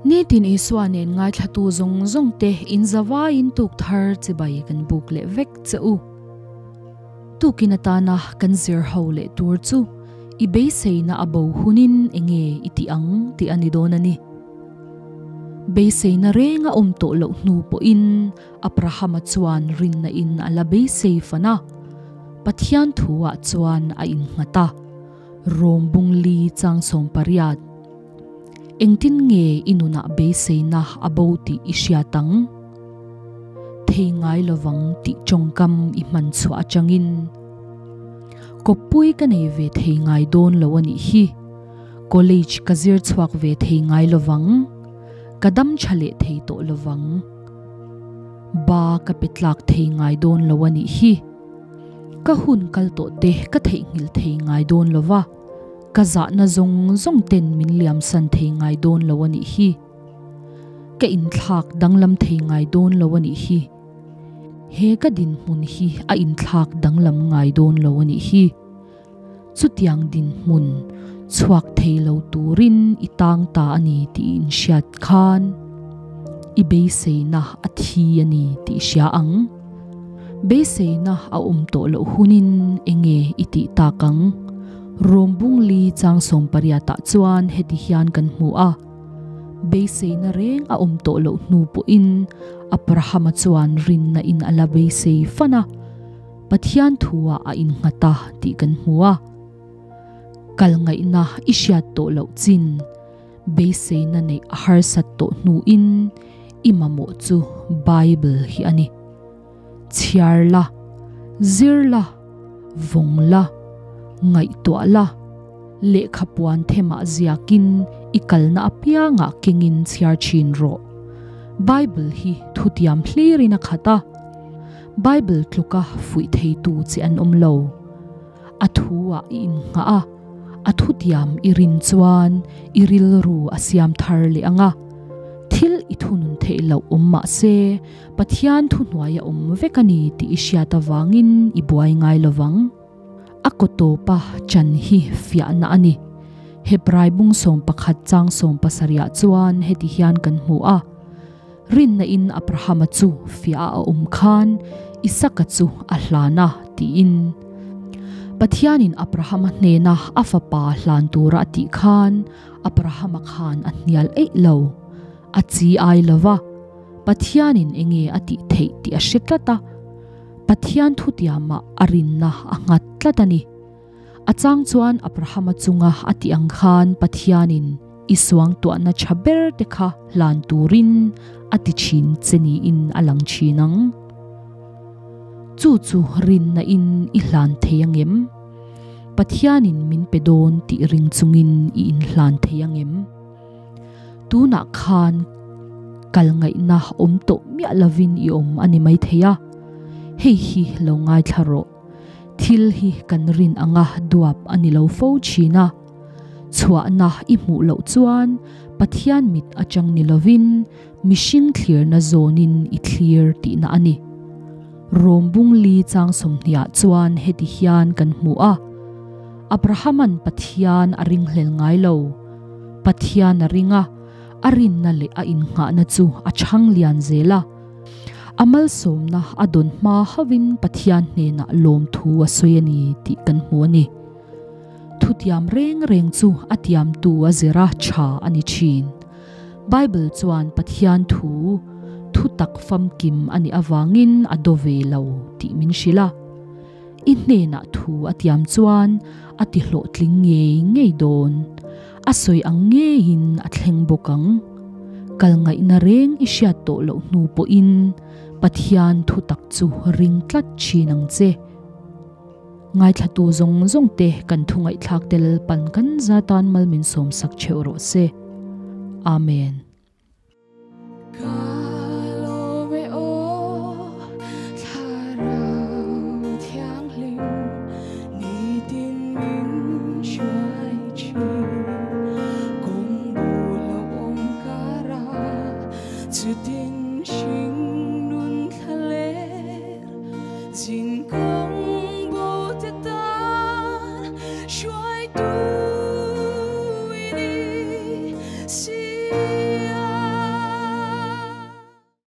Nitin Isua nen ngaithlatu zawng zawng te in zavaiin tuk thar chibai kan buk leh vek che u. Tukin atana kan zir ho leh tur chu i beiseina a bo hunin enge i tih ang tih a ni dawn a ni. Beiseina reng a awm tawh loh hnu pawhin Abrahama chuan rinna in a la beisei fan a, Pathian thu ah chuan a innghat a, Rom bung li chang 18. Engtin nge i nunah beiseina a bo tih i hriat ang? Thei ngai lovang tih tawngkam i hman chhuah atangin kawppui ka nei ve thei ngai dawn lo a nih hi. College ka zir chhuak ve thei ngai lovang. Ka dam tha leh thei tawh lovang. Ba ka pe tlak thei ngai dawn lo a nih hi. Ka hun kal tawh te ka theihnghilh thei ngai dawn lova. Ka zahna zawng zawng ten min liamsan thei ngai dawn lo a nih hi. Ka inthlak danglam thei ngai dawn lo a nih hi. He ka dinhmun hi a inthlak danglam ngai dawn lo a nih hi. Chutiang dinhmun chhuak thei lo turin i tang ta a ni tih in hriat khan i beiseina a thi a ni tih hria ang. Beiseina a awm tawh loh hunin enge i tih tak ang? Rom bung li chang 18 ah chuan heti hian kan hmu a, Beiseina reng a awm tawh loh hnu pawhin Abrahama chuan rinna in a la beisei fan a, Pathian thu ah a innghat a tih kan hmu a. Kal ngaihna i hriat tawh loh chin beiseina neih a harsat tawh hnuin i mamawh chu Bible hi a ni. Chhiar la, zir la, vawng la, ngaihtuah la, lehkha puan themah ziakin i kalna apiangah kengin chhiar thin rawh. Bible hi thutiam hlirin a khat a, Bible tluka fuih theitu che an awm lo. A thu-ah i innghah a, a thutiam i rin chuan i rilru a siam thar leh ang a. Thil i thunun theih loh awm mah se, Pathian thuhnuai a awm vek a ni tih i hriat avangin i buai ngai lo vang. A kaw tawpa chan hi fiahna a ni. Hebrai bung 11 chang 17 ah chuan heti hian kan hmu a, Rinna in Abrahama chu fiah a awm khan Isaka chu a hlan a, tiin. Pathianin Abrahama hnena a fapa hlan tura a tih khan Abrahama khan a hnial eih lo. A chi ai lo va, Pathianin enge a tih theih tih a hre tlat a. Pathian thutiamah a rinna a nghat tlat a ni. A chang chuan Abrahama chunga a tih ang khan Pathianin i suangtuahna tha ber te kha hlan turin a ti thin che niin a lang thin ang. Chu chu rinna in i hlan thei angem? Pathianin min pe dawn tih ring chungin i inhlan thei angem? Tunah khan kal ngaihna awm tawh miah lovin i awm a ni maithei a, hei hi lo ngaithla rawh. Thil hi kan rin anga duap a ni lo fo thin a, chhuahna i hmuh loh chuan Pathian mit atang ni lovin mihring thlirna zawnin i thlir tihna a ni. Rom bung li chang 20 ah chuan heti hian kan hmu a, Abrahaman Pathian a ringhlel ngai lo. Pathian a ring a, a rinna leh a innghahna chu a chhang lian zel a. A malsawmna a dawn hma hauhin Pathian hnenah lawmthu a sawi a ni tih kan hmu a ni. Thutiam reng reng chu a tiamtu a zira tha a ni thin. Bible chuan Pathian thu, thu tak famkim a nih avangin a daw ve lo tih min hrilh a. I hnenah thu a tiam chuan a ti hlawhtling ngei ngei dawn. A sawi ang ngeiin a thleng bawk ang. Kal ngaihna reng i hriat tawh loh hnu pawhin Pathian thu tak chu ring tlat thin ang che. Ngaithlatu zawng zawng te kan thu ngaihthlak te Lalpan kan za tan mal min sawmsak theuh rawh se. Amen.